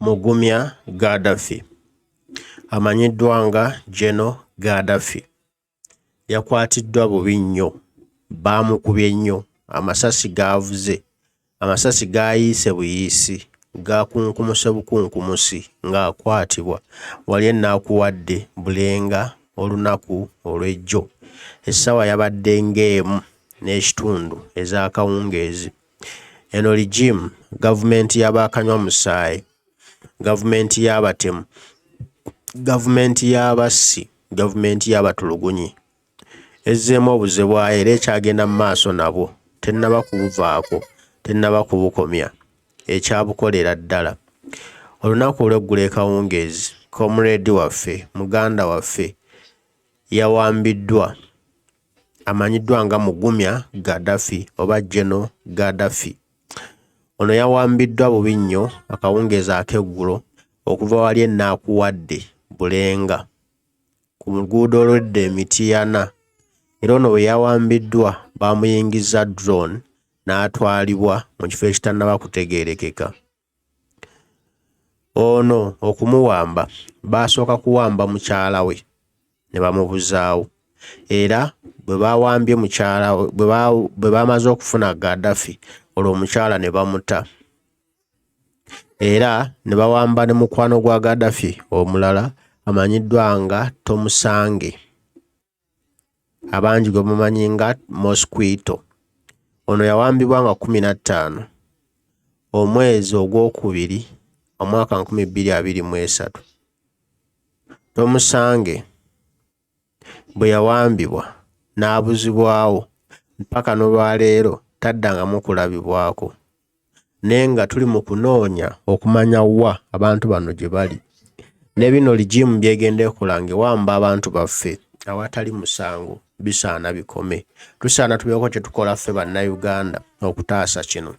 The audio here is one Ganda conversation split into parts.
Mugumya Gaddafi amanyiddwa nga General Gaddafi yakwatiddwa bubi nnyo, baamukubye nnyo, amasasi gaavuze, amasasi gaayiise buyiisi, gaakunkumuse bukunkumusi ng'akwatibwa wali e Naakuwadde Bulenga olunaku olw'ejjo. Essaawa yabadde ng'emu n'ekitundu ez'akawungeezi. Eno regime gavumenti ya bakanywamusaayi, gavumenti y'abatemu, gavumenti y'abassi, gavumenti y'abatulugunyi ezzeemu obuze bwayo era ekyagenda mu maaso nabwo, tennaba kubuvaako, tennaba kubukomya, ekyabukolera ddala. Olunaku olw'eggulo e Kawungeezi, comrade waffe, muganda waffe yawambiddwa amanyiddwa nga Mugumya Gaddafi oba General Gaddafi. Ono yawambiddwa bubi nnyo akawungeezi ak'eggulo okuva wali e Naakuwadde Bulenga ku luguudo olw'edda e Mityana era ono bwe yawambiddwa baamuyingizza drone n'atwalibwa mu kifo ekitannaba kutegeerekeka. Ono okumuwamba baasooka kuwamba mukyala we ne bamubuzaawo era bwe baawambye mukyala we bwe baamaze okufuna Gaddafi olwo omukyala ne bamuta era ne bawamba ne mukwano gwa Gaddafi omulala amanyiddwa nga Tomusange. Abangi gwe mumanyi nga Mosquito. Ono yawambibwa nga 15 omwezi ogwokubiri omwaka 2023. Tomusange bwe yawambibwa n'abuzibwawo mpaka n'olwaleero taddangamu kulabibwako. Naye nga tuli mu kunoonya okumanya wa abantu bano gye bali. Ne bino regime by'egenda ekola ng'ewamba abantu baffe awatali musango bisaana bikome. Tusaana tubeeko kye tukola ffe Bannayuganda okutaasa kino.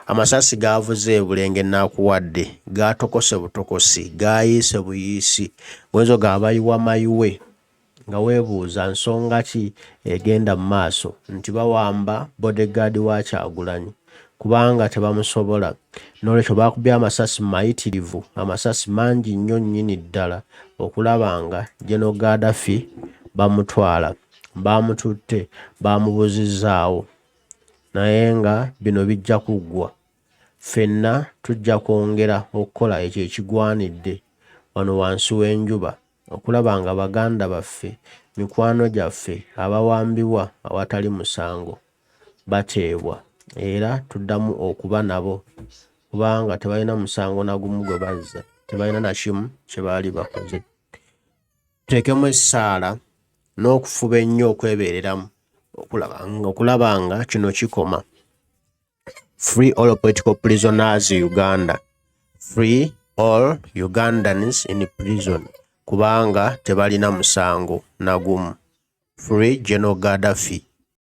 Amasasi gaavuze e Bulenge Naakuwadde gaatokose butokosi, gaayiise buyiisi, oyinza ogamba bayiwa mayiwe nga weebuuza nsonga ki egenda mu maaso nti bawamba bodyguard wa Kyagulanyi kubanga tebamusobola. Noolwekyo baakubye amasasi mayitirivu, amasasi mangi nnyo nnyini ddala okulaba nga General Gaddafi bamutwala. Baamututte baamubuzizzaawo naye nga bino bijja kuggwa. Ffenna tujja kwongera okukola ekyo ekigwanidde wano wansi w'enjuba okulaba nga baganda baffe, mikwano gyaffe abawambibwa awatali musango bateebwa era tuddamu okuba nabo kubanga tebalina musango na gumu gwe bazza, tebalina na kimu kye baali bakoze. Tuteekemu essaala n'okufuba ennyo okwebeereramu okulaba nga kino kikoma. Free all political prisoners Uganda. Free all Ugandans in prison kubanga tebalina musango na gumu. Free General Gaddafi.